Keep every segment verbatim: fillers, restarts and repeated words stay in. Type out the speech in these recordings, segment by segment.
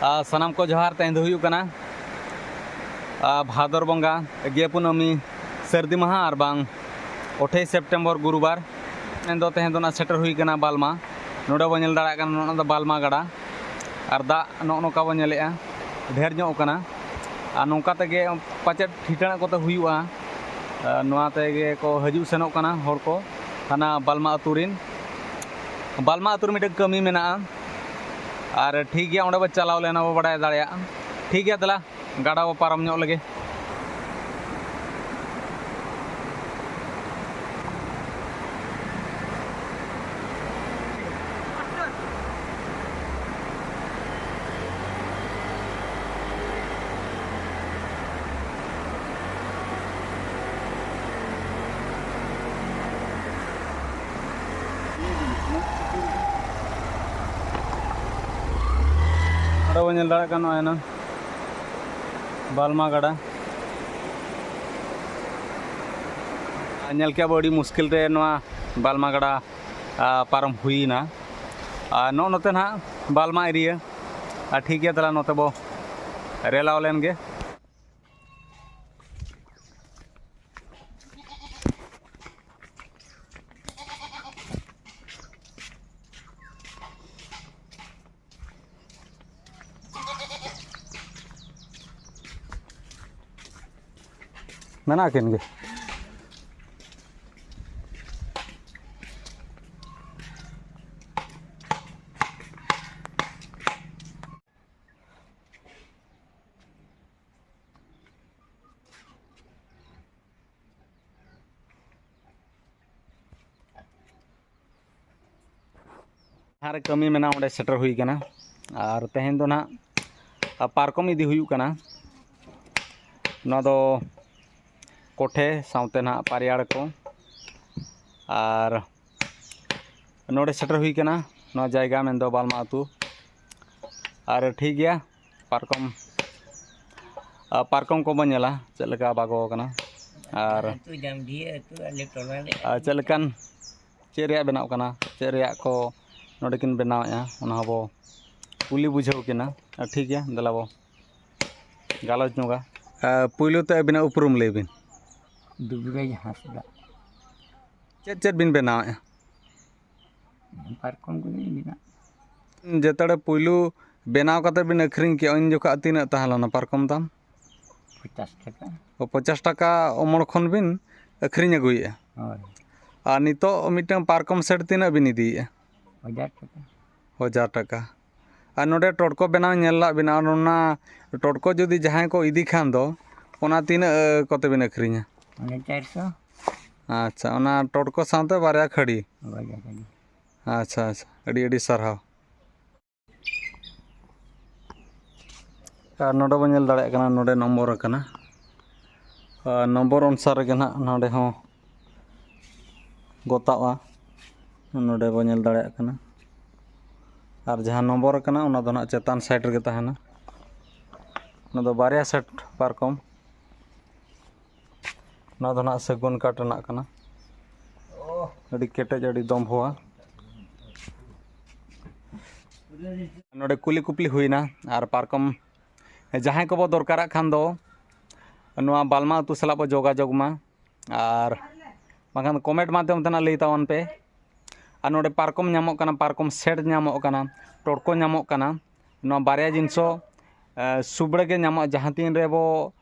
ᱟᱨ ᱥᱟᱱᱟᱢ ᱠᱚ ᱡᱚᱦᱟᱨ᱾ ᱛᱮᱦᱮᱧ ᱫᱚ ᱦᱩᱭᱩᱜ ᱠᱟᱱᱟ, ᱟᱨ ᱵᱷᱟᱫᱚᱨ ᱵᱚᱸᱜᱟ ᱜᱮ ᱠᱩᱱᱟᱹᱢᱤ ᱥᱟᱹᱨᱫᱤ ᱢᱟᱦᱟ ᱟᱨ ᱵᱟᱝ ᱟᱴᱷᱟᱥ ᱥᱮᱯᱴᱮᱢᱵᱚᱨ ᱜᱩᱨᱩᱵᱟᱨ᱾ ᱢᱮᱱᱫᱚ ᱛᱮᱦᱮᱧ ᱫᱚ ᱱᱟᱜ ᱥᱮᱴᱮᱨ ᱦᱩᱭ ᱠᱟᱱᱟ ᱵᱟᱞᱢᱟ᱾ ᱱᱚᱰᱮ ᱵᱚᱱ ᱧᱮᱞ ᱫᱟᱲᱮᱭᱟᱜ ᱠᱟᱱᱟ, ᱱᱚᱣᱟ ᱫᱚ ᱵᱟᱞᱢᱟ ᱜᱟᱰᱟ᱾ ᱟᱨ ᱫᱟᱜ ᱱᱚᱜᱼᱚ ᱱᱚᱝᱠᱟ ᱵᱚᱱ ᱧᱮᱞᱮᱜᱼᱟ, ᱰᱷᱮᱨ ᱧᱚᱜ ᱠᱟᱱᱟ᱾ ᱟᱨ ᱱᱚᱝᱠᱟ ᱛᱮᱜᱮ ᱯᱟᱪᱮᱫ ᱴᱷᱤᱴᱟᱹᱬᱟᱜ ᱠᱚᱛᱮ ᱦᱩᱭᱩᱜᱼᱟ᱾ ᱟᱨ ᱱᱚᱣᱟ ᱛᱮᱜᱮ ᱠᱚ ᱦᱤᱡᱩᱜ ᱥᱮᱱᱚᱜ ᱠᱟᱱᱟ ᱦᱚᱲ ᱠᱚ, ᱦᱟᱱᱟ ᱵᱟᱞᱢᱟ ᱟᱹᱛᱩ ᱨᱮᱱ᱾ ᱵᱟᱞᱢᱟ ᱟᱹᱛᱩ ᱨᱮ ᱢᱤᱫᱴᱟᱝ ᱠᱟᱹᱢᱤ ᱢᱮᱱᱟᱜᱼᱟ᱾ ᱟᱨ ᱴᱷᱤᱠ ᱜᱮᱭᱟ, ᱚᱸᱰᱮ ᱵᱚ ᱪᱟᱞᱟᱣ ᱞᱮᱱᱟ, ᱵᱚ ᱵᱟᱲᱟᱭ ᱫᱟᱲᱮᱭᱟᱜᱼᱟ᱾ ᱴᱷᱤᱠ ᱜᱮᱭᱟ, ᱫᱮᱞᱟ ᱜᱟᱰᱟ ᱵᱚ ᱯᱟᱨᱚᱢ ᱧᱚᱜ ᱞᱮᱜᱮ᱾ ᱚᱸᱰᱮ ᱵᱚᱱ ᱧᱮᱞ ᱫᱟᱲᱮᱭᱟᱜ ᱠᱟᱱᱟ, ᱱᱚᱜᱼᱚᱭ ᱱᱟ ᱵᱟᱞᱢᱟ ᱜᱟᱰᱟ᱾ ᱟᱨ ᱧᱮᱞ ᱠᱮᱜᱼᱟ ᱵᱚ, ᱟᱹᱰᱤ ᱢᱩᱥᱠᱤᱞ ᱛᱮ ᱱᱚᱣᱟ ᱵᱟᱞᱢᱟ ᱜᱟᱰᱟ, ᱟ, ᱯᱟᱨᱚᱢ ᱦᱩᱭᱱᱟ᱾ ᱟᱨ ᱱᱚᱜᱼᱚ ᱱᱚᱛᱮ ᱱᱟᱦᱟᱜ ᱵᱟᱞᱢᱟ ᱮᱨᱤᱭᱟ᱾ ᱟᱨ ᱴᱷᱤᱠ ᱜᱮᱭᱟ, ᱛᱟᱦᱞᱮ ᱱᱚᱛᱮ ᱵᱚ ᱨᱮᱞᱟᱣ ᱞᱮᱱ ᱜᱮ᱾ ᱢᱮᱱᱟᱜ ᱠᱤᱱ ᱜᱮ᱾ ᱡᱟᱦᱟᱸ ᱨᱮ ᱠᱟᱹᱢᱤ ᱢᱮᱱᱟᱜᱼᱟ, ᱚᱸᱰᱮ ᱥᱮᱴᱮᱨ ᱦᱩᱭ ᱠᱟᱱᱟ᱾ ᱟᱨ ᱛᱮᱦᱮᱧ ᱫᱚ ᱱᱟᱦᱟᱜ ᱯᱟᱨᱠᱚᱢ ᱤᱫᱤ ᱦᱩᱭᱩᱜ ᱠᱟᱱᱟ᱾ ᱱᱚᱣᱟ ᱫᱚ ᱠᱚᱴᱷᱮ ᱥᱟᱶᱛᱮ ᱱᱟᱦᱟᱜ ᱯᱟᱨᱭᱟᱲ ᱠᱚ᱾ ᱟᱨ ᱱᱚᱰᱮ ᱥᱮᱴᱮᱨ ᱦᱩᱭ ᱠᱟᱱᱟ, ᱱᱚᱣᱟ ᱡᱟᱭᱜᱟ ᱢᱮᱱᱫᱚ ᱵᱟᱞᱢᱟ ᱟᱹᱛᱩ᱾ ᱟᱨ ᱴᱷᱤᱠ ᱜᱮᱭᱟ, ᱯᱟᱨᱠᱚᱢ, ᱟᱨ ᱯᱟᱨᱠᱚᱢ ᱠᱚᱵᱚᱱ ᱧᱮᱞᱟ ᱪᱮᱫ ᱞᱮᱠᱟ ᱵᱟᱜᱚ ᱟᱠᱟᱱᱟ᱾ ᱟᱨ ᱟᱹᱛᱩ ᱡᱟᱢᱰᱤᱭᱟᱹ ᱟᱹᱛᱩ ᱟᱞᱮ ᱴᱚᱞᱟ ᱨᱮ ᱟᱨ ᱪᱮᱫ ᱞᱮᱠᱟᱱ, ᱪᱮᱫ ᱨᱮᱭᱟᱜ ᱵᱮᱱᱟᱣ ᱠᱟᱱᱟ, ᱪᱮᱫ ᱨᱮᱭᱟᱜ ᱠᱚ ᱱᱚᱰᱮ ᱠᱤᱱ ᱵᱮᱱᱟᱣᱮᱫᱼᱟ, ᱚᱱᱟ ᱦᱚᱸᱵᱚ ᱠᱩᱞᱤ ᱵᱩᱡᱷᱟᱹᱣ ᱠᱤᱱᱟ᱾ ᱟᱨ ᱴᱷᱤᱠ ᱜᱮᱭᱟ, ᱫᱮᱞᱟ ᱵᱚ ᱜᱟᱞᱚᱪ ᱧᱚᱜᱟ᱾ ᱟᱨ ᱯᱩᱭᱞᱩ ᱛᱮ ᱟᱹᱵᱤᱱᱟᱜ ᱩᱯᱨᱩᱢ ᱞᱟᱹᱭ ᱵᱤᱱ᱾ ᱫᱩᱵᱨᱟᱡᱽ ᱦᱟᱸᱥᱫᱟ᱾ ᱪᱮᱫ ᱪᱮᱫ ᱵᱤᱱ ᱵᱮᱱᱟᱣᱮᱫᱼᱟ? ᱯᱟᱨᱠᱚᱢ ᱠᱚᱜᱮ ᱢᱮᱱᱟᱜ᱾ ᱡᱮᱛᱟᱲᱮ ᱯᱩᱭᱞᱩ ᱵᱮᱱᱟᱣ ᱠᱟᱛᱮ ᱵᱤᱱ ᱟᱹᱠᱷᱨᱤᱧ ᱠᱮᱜᱼᱟ, ᱩᱱ ᱡᱚᱠᱷᱟᱜ ᱛᱤᱱᱟᱹᱜ ᱛᱟᱦᱮᱸ ᱞᱮᱱᱟ ᱯᱟᱨᱠᱚᱢ ᱫᱟᱢ? ᱯᱚᱪᱟᱥ ᱴᱟᱠᱟ᱾ ᱚ, ᱯᱚᱪᱟᱥ ᱴᱟᱠᱟ ᱚᱢᱚᱲ ᱠᱷᱚᱱ ᱵᱤᱱ ᱟᱹᱠᱷᱨᱤᱧ ᱟᱹᱜᱩᱭᱮᱫᱼᱟ᱾ ᱦᱳᱭ᱾ ᱟᱨ ᱱᱤᱛᱚᱜ ᱢᱤᱫᱴᱟᱝ ᱯᱟᱨᱠᱚᱢ ᱥᱮᱴ ᱛᱤᱱᱟᱹᱜ ᱵᱤᱱ ᱤᱫᱤᱭᱮᱫᱼᱟ? ᱦᱟᱡᱟᱨ ᱴᱟᱠᱟ᱾ ᱦᱟᱡᱟᱨ ᱴᱟᱠᱟ᱾ ᱟᱨ ᱱᱚᱰᱮ ᱴᱚᱴᱠᱚ ᱵᱮᱱᱟᱣ ᱧᱮᱞ ᱞᱟᱜ ᱵᱤᱱ, ᱟᱨ ᱚᱱᱟ ᱴᱚᱴᱠᱚ ᱡᱩᱫᱤ ᱡᱟᱦᱟᱸᱭ ᱠᱚ ᱤᱫᱤ ᱠᱷᱟᱱ ᱫᱚ, ᱚᱱᱟ ᱛᱤᱱᱟᱹᱜ, ᱮ, ᱠᱚᱛᱮ ᱵᱤᱱ ᱟᱹᱠᱷᱨᱤᱧᱟ? ᱚᱱᱮ ᱪᱟᱨᱥᱚ᱾ ᱟᱪᱪᱷᱟ, ᱚᱱᱟ ᱴᱚᱴᱠᱚ ᱥᱟᱶᱛᱮ ᱵᱟᱨᱭᱟ ᱠᱷᱟᱹᱲᱤ? ᱵᱟᱨᱭᱟ ᱠᱷᱟᱹᱲᱤ᱾ ᱟᱪᱪᱷᱟ, ᱟᱪᱪᱷᱟ, ᱟᱹᱰᱤ ᱟᱹᱰᱤ ᱥᱟᱨᱦᱟᱣ᱾ ᱟᱨ ᱱᱚᱰᱮ ᱵᱚᱱ ᱧᱮᱞ ᱫᱟᱲᱮᱭᱟᱜ ᱠᱟᱱᱟ, ᱱᱚᱰᱮ ᱱᱚᱢᱵᱚᱨ ᱟᱠᱟᱱᱟ᱾ ᱟᱨ ᱱᱚᱢᱵᱚᱨ ᱚᱱᱩᱥᱟᱨ ᱨᱮᱜᱮ ᱱᱟᱦᱟᱜ ᱱᱚᱰᱮ ᱦᱚᱸ ᱜᱚᱛᱟᱜᱼᱟ, ᱱᱚᱰᱮ ᱵᱚᱱ ᱧᱮᱞ ᱫᱟᱲᱮᱭᱟᱜ ᱠᱟᱱᱟ᱾ ᱟᱨ ᱡᱟᱦᱟᱸ ᱱᱚᱢᱵᱚᱨ ᱟᱠᱟᱱᱟ, ᱚᱱᱟ ᱫᱚ ᱱᱟᱦᱟᱜ ᱪᱮᱛᱟᱱ ᱥᱟᱭᱤᱰ ᱨᱮᱜᱮ ᱛᱟᱦᱮᱱᱟ᱾ ᱚᱱᱟ ᱫᱚ ᱵᱟᱨᱭᱟ ᱥᱮᱴ ᱯᱟᱨᱠᱚᱢ᱾ ᱱᱚᱣᱟ ᱫᱚ ᱱᱟᱦᱟᱜ ᱥᱟᱹᱜᱩᱱ ᱠᱟᱴ ᱨᱮᱱᱟᱜ ᱠᱟᱱᱟ᱾ ᱟᱹᱰᱤ ᱠᱮᱴᱮᱡ, ᱟᱹᱰᱤ ᱫᱚᱢᱵᱷᱚᱣᱟ᱾ ᱱᱚᱰᱮ ᱠᱩᱞᱤ ᱠᱩᱯᱞᱤ ᱦᱩᱭᱱᱟ, ᱟᱨ ᱯᱟᱨᱠᱚᱢ ᱡᱟᱦᱟᱸᱭ ᱠᱚᱵᱚ ᱫᱚᱨᱠᱟᱨᱟᱜ ᱠᱷᱟᱱ ᱫᱚ ᱱᱚᱣᱟ ᱵᱟᱞᱢᱟ ᱟᱹᱛᱩ ᱥᱟᱞᱟᱜ ᱵᱚ ᱡᱳᱜᱟᱡᱳᱜᱽ ᱢᱟ, ᱟᱨ ᱵᱟᱝᱠᱷᱟᱱ ᱠᱚᱢᱮᱱᱴ ᱢᱟᱫᱽᱫᱷᱚᱢ ᱛᱮ ᱱᱟᱜ ᱞᱟᱹᱭ ᱛᱟᱵᱚᱱ ᱯᱮ᱾ ᱟᱨ ᱱᱚᱰᱮ ᱯᱟᱨᱠᱚᱢ ᱧᱟᱢᱚᱜ ᱠᱟᱱᱟ, ᱯᱟᱨᱠᱚᱢ ᱥᱮᱴ ᱧᱟᱢᱚᱜ ᱠᱟᱱᱟ, ᱴᱚᱴᱠᱚ ᱧᱟᱢᱚᱜ ᱠᱟᱱᱟ᱾ ᱱᱚᱣᱟ ᱵᱟᱨᱭᱟ ᱡᱤᱱᱤᱥ ᱦᱚᱸ, ᱮ, ᱥᱩᱵᱲᱟᱹ ᱜᱮ ᱧᱟᱢᱚᱜᱼᱟ᱾ ᱡᱟᱦᱟᱸ ᱛᱤᱱ ᱨᱮᱵᱚ,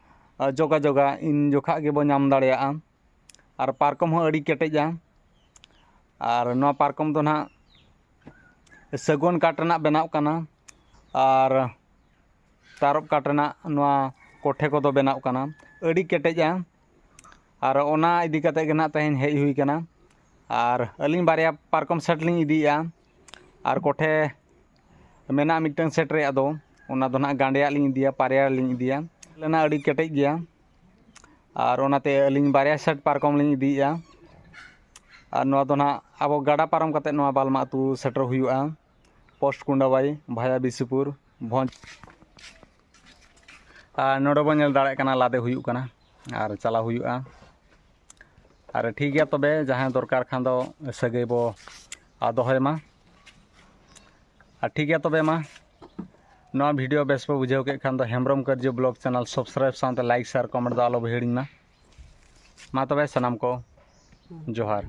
ᱮ, ᱡᱳᱜᱟᱡᱳᱜᱟ, ᱤᱱ ᱡᱚᱠᱷᱟᱜ ᱜᱮᱵᱚ ᱧᱟᱢ ᱫᱟᱲᱮᱭᱟᱜᱼᱟ᱾ ᱟᱨ ᱯᱟᱨᱠᱚᱢ ᱦᱚᱸ ᱟᱹᱰᱤ ᱠᱮᱴᱮᱡᱟ᱾ ᱟᱨ ᱱᱚᱣᱟ ᱯᱟᱨᱠᱚᱢ ᱫᱚ ᱱᱟᱦᱟᱜ ᱥᱟᱹᱜᱩᱱ ᱠᱟᱴ ᱨᱮᱱᱟᱜ ᱵᱮᱱᱟᱣ ᱠᱟᱱᱟ᱾ ᱟᱨ ᱛᱟᱨᱚᱵ ᱠᱟᱴ ᱨᱮᱱᱟᱜ ᱱᱚᱣᱟ ᱠᱚᱴᱷᱮ ᱠᱚᱫᱚ ᱵᱮᱱᱟᱣ ᱠᱟᱱᱟ, ᱟᱹᱰᱤ ᱠᱮᱴᱮᱡᱼᱟ᱾ ᱟᱨ ᱚᱱᱟ ᱤᱫᱤ ᱠᱟᱛᱮ ᱜᱮ ᱱᱟᱦᱟᱜ ᱛᱮᱦᱮᱧ ᱦᱮᱡ ᱦᱩᱭ ᱠᱟᱱᱟ᱾ ᱟᱨ ᱟᱹᱞᱤᱧ ᱵᱟᱨᱭᱟ ᱯᱟᱨᱠᱚᱢ ᱥᱮᱴ ᱞᱤᱧ ᱤᱫᱤᱭᱮᱫᱼᱟ, ᱟᱨ ᱠᱚᱴᱷᱮ ᱢᱮᱱᱟᱜᱼᱟ ᱢᱤᱫᱴᱟᱝ ᱥᱮᱴ ᱨᱮᱭᱟᱜ ᱫᱚ, ᱚᱱᱟ ᱫᱚ ᱱᱟᱦᱟᱜ ᱜᱟᱸᱰᱮᱭᱟᱜ ᱞᱤᱧ ᱤᱫᱤᱭᱟ, ᱯᱟᱨᱭᱟ ᱞᱤᱧ ᱤᱫᱤᱭᱟ᱾ ᱞᱮᱱᱟ ᱟᱹᱰᱤ ᱠᱮᱴᱮᱡ ᱜᱮᱭᱟ, ᱟᱨ ᱚᱱᱟᱛᱮ ᱟᱹᱞᱤᱧ ᱵᱟᱨᱭᱟ ᱥᱮᱴ ᱯᱟᱨᱠᱚᱢ ᱞᱤᱧ ᱤᱫᱤᱭᱮᱫᱼᱟ᱾ ᱟᱨ ᱱᱚᱣᱟ ᱫᱚ ᱱᱟᱦᱟᱜ ᱟᱵᱚ ᱜᱟᱰᱟ ᱯᱟᱨᱚᱢ ᱠᱟᱛᱮ ᱱᱚᱣᱟ ᱵᱟᱞᱢᱟ ᱟᱹᱛᱩ ᱥᱮᱴᱮᱨ ᱦᱩᱭᱩᱜᱼᱟ, ᱯᱳᱥᱴ ᱠᱩᱱᱰᱟᱵᱟᱭ ᱵᱷᱟᱭᱟ ᱵᱤᱥᱩᱯᱩᱨ ᱵᱷᱚᱸᱡᱽ᱾ ᱟᱨ ᱱᱚᱰᱮ ᱵᱚᱱ ᱧᱮᱞ ᱫᱟᱲᱮᱭᱟᱜ ᱠᱟᱱᱟ, ᱞᱟᱫᱮ ᱦᱩᱭᱩᱜ ᱠᱟᱱᱟ ᱟᱨ ᱪᱟᱞᱟᱣ ᱦᱩᱭᱩᱜᱼᱟ᱾ ᱟᱨ ᱴᱷᱤᱠ ᱜᱮᱭᱟ, ᱛᱚᱵᱮ ᱡᱟᱦᱟᱸᱭ ᱫᱚᱨᱠᱟᱨ ᱠᱷᱟᱱ ᱫᱚ ᱥᱟᱹᱜᱟᱹᱭ ᱵᱚ, ᱟ, ᱫᱚᱦᱚᱭ ᱢᱟ᱾ ᱟᱨ ᱴᱷᱤᱠ ᱜᱮᱭᱟ, ᱛᱚᱵᱮ ᱢᱟ ᱱᱚᱣᱟ video ᱵᱮᱥ ᱯᱮ ᱵᱩᱡᱷᱟᱹᱣ ᱠᱮᱫ ᱠᱷᱟᱱ ᱫᱚ ᱦᱮᱢᱵᱨᱚᱢ ᱠᱟᱹᱨᱡᱤ vlog channel subscribe ᱥᱟᱶᱛᱮ like, share, comment ᱫᱚ ᱟᱞᱚ ᱯᱮ ᱦᱤᱲᱤᱧ ᱢᱟ᱾ ᱢᱟ ᱛᱚᱵᱮ ᱥᱟᱱᱟᱢ ᱠᱚ ᱡᱚᱦᱟᱨ᱾